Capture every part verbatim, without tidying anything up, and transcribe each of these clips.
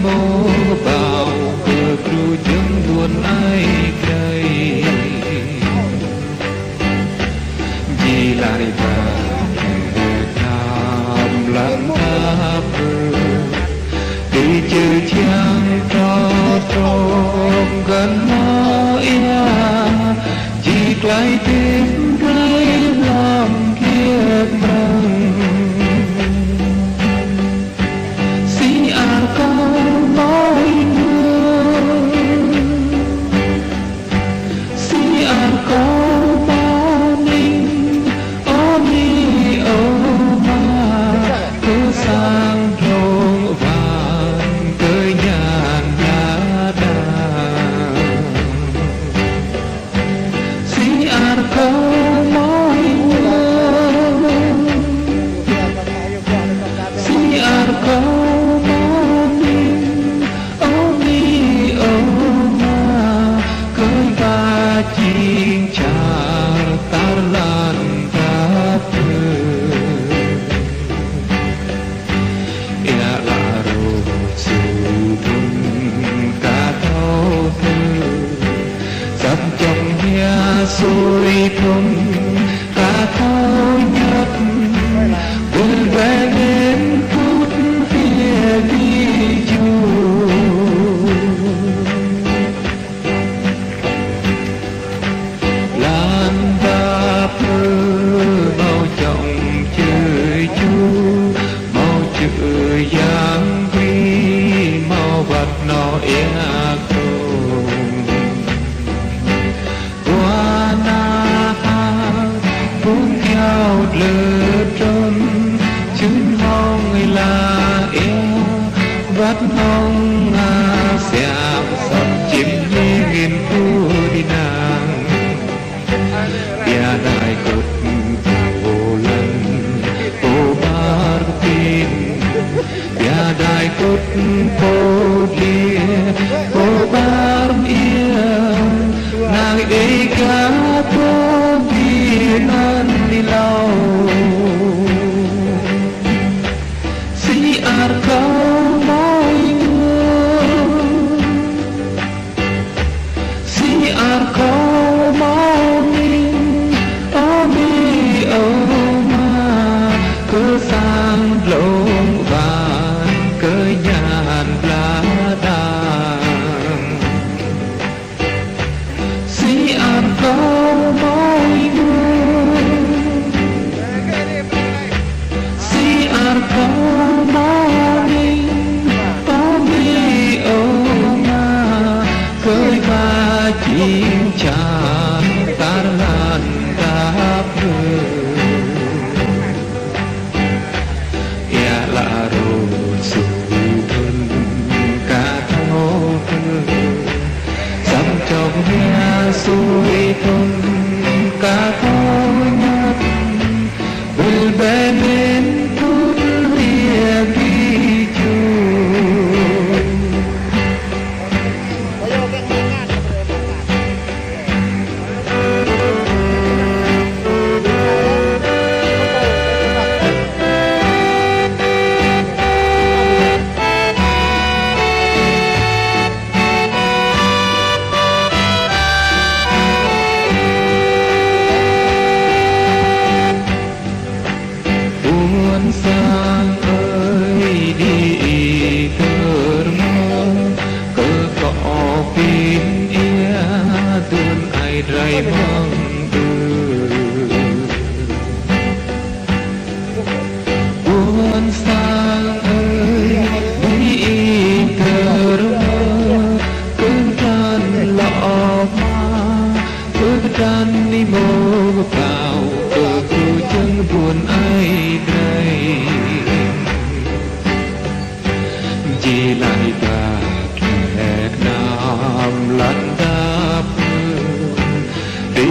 Mơ̆ ƀâo kơ kru jơ̆ng ƀuôn ai kơi. Jing lai ba kơ tơnap lăn tap. Ti čư̆ čiăng tro trong găn mơ ia. Jing lai tĭp rai lăm kiăt mơ̆ng. Si ar kâo mơi mơ̆. Si ar kâo mơ̆ ning, ơ mi ơ ma, kơ sang dlông wang, kơ ñan ña đa. Si ar kâo mơi mơ̆. Si ar kâo mơ̆ ning, ơ mi ơ ma, kơ ba jing čar tar lăn tap. Ia lă rô su thun ka thâo thơ. Săp čŏng hia sui thun ka thâo ñăp. Bul bê nen put hia di ju. Lăn tap mơ̆ mâo čŏng čư̆ ču, mâo čư̆ Yang Bri, mâo wăt nao ia krông. Ƀuh ană hăng ƀuh kiao glơ̆ trŭn, čun hŏng ih la ia, wăt hŏng ngă siam săp čim ñi ngin pŭ di nang. Pia đai kŭt pô lăn, pô ƀar pin. Pia đai kŭt pô dliê, pô ƀar ia. Nang ih ka pô bi năn ni lau. Si ar kâo mơi mơ̆. Si ar kâo mơ̆ ning, ơ mi ơ ma, kơ sang dlông wang, kơ ñan bla đang. Si ar kâo mơi mơ̆. Si ar kâo mơ̆ ning, ơ mi ơ ma, kơ ba jing čar tar lăn tap. Ia lă rô su thun ka thâo thơ. Săp čŏng hia sui thun ka thâo ñăp. Bul bê nen put hia di ju. Ƀuôn sang ơi, đi ih tơr mơ̆, kơ kâo pin ia, dun ai drai mơ̆ng ư. Ƀuôn sang ơi, đi ih tơr mơ̆, kơ tran lŏ ma. Kơ tran ni mơ̆ ƀâo, kơ kru jơ̆ng ƀuôn ai drai. Jing lai ba kek nam lăn tap. Ti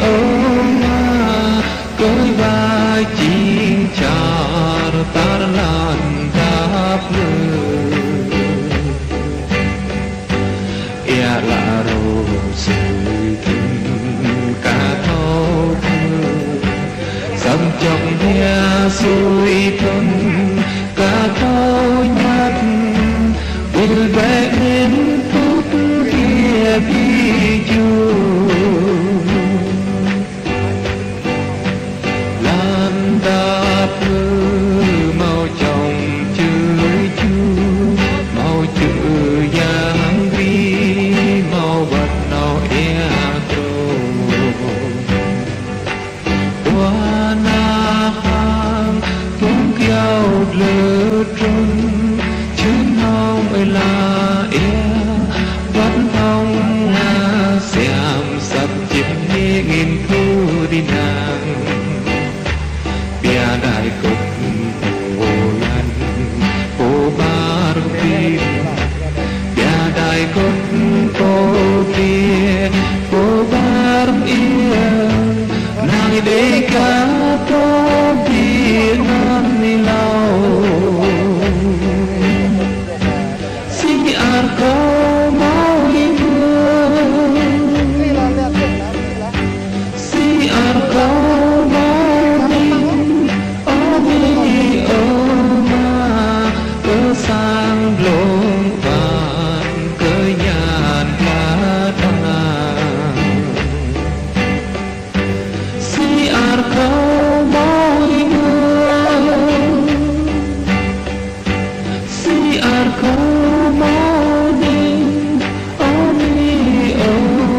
Ơ Ama, kơ̆i ba jing čar tar lăn dap lơ. Ia lă rô sui thun ka thâo thơ. Săm čŏk ia sui thun ka thâo ñăt. Ƀil bĕ mĭn tŭt ia bi jur. Lăn dap lơ hmâo čŏng čư̆ ču, hmâo čư̆ Yang Bơngăt, hmâo wơ̆t nao ia krô. Ƀuh ană hăng tŭng kiaŏ lơ trŭn, čư̆ nong ơi la ia, wơ̆t nong ngă siam săp čim ngin phu di nang. Biă đai kŭt pô lăn, pô ƀar pin. Biă đai kŭt pô pia, pô ƀar ia. Nang đe ka pô pia năn ni lao. Si ar kâo hmâo ling. Si ar kâo hmâo ling. Ơ Bơngăt, ơ Ama, kơ sang blung ban kơ ñan plă đa. Si ar kâo hmâo ling. Si ar kâo hmâo ling, ơ Bơngăt, ơ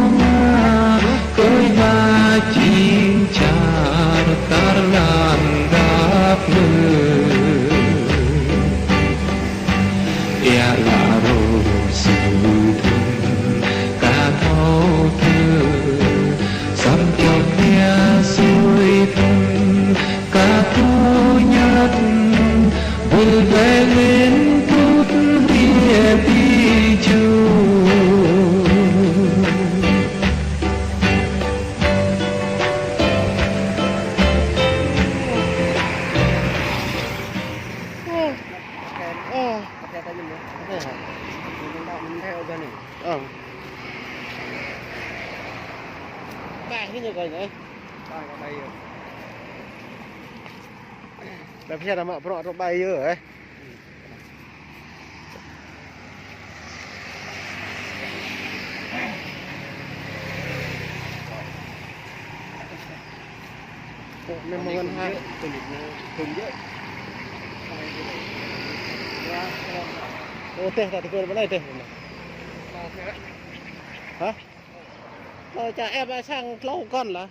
Ama, kơ̆i ba jing čar tar lăn dap lơ. Ia lă rô sui thun ka thâo thơ, săm čŏk ia sui thun ka thâo ñăt. Ƀil bĕ mĭn tŭt ia bi jur. Ơ. Đai hĭ ñu kơ ñu. Đai phiăn ama bruă rô ƀai yơh, ơ. Ơ, memang ngân hàng. Ơ, teh, ta tơgŭn ƀơi anai teh. Hă? Ơ, ča ĕp sang tlâo kŏn lah.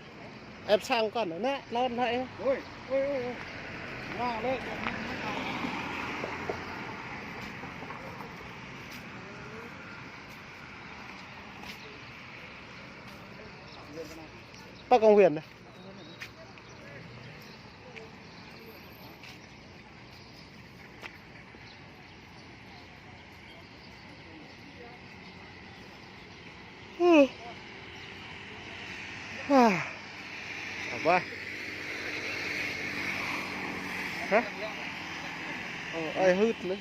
Ĕp sang kŏn, anai, tlâo anai. Ôi, ôi, ôi, ôi. Nah, lĕ. Pơ công viên anai. Apa? Hă? Ơ, ai hưt anai.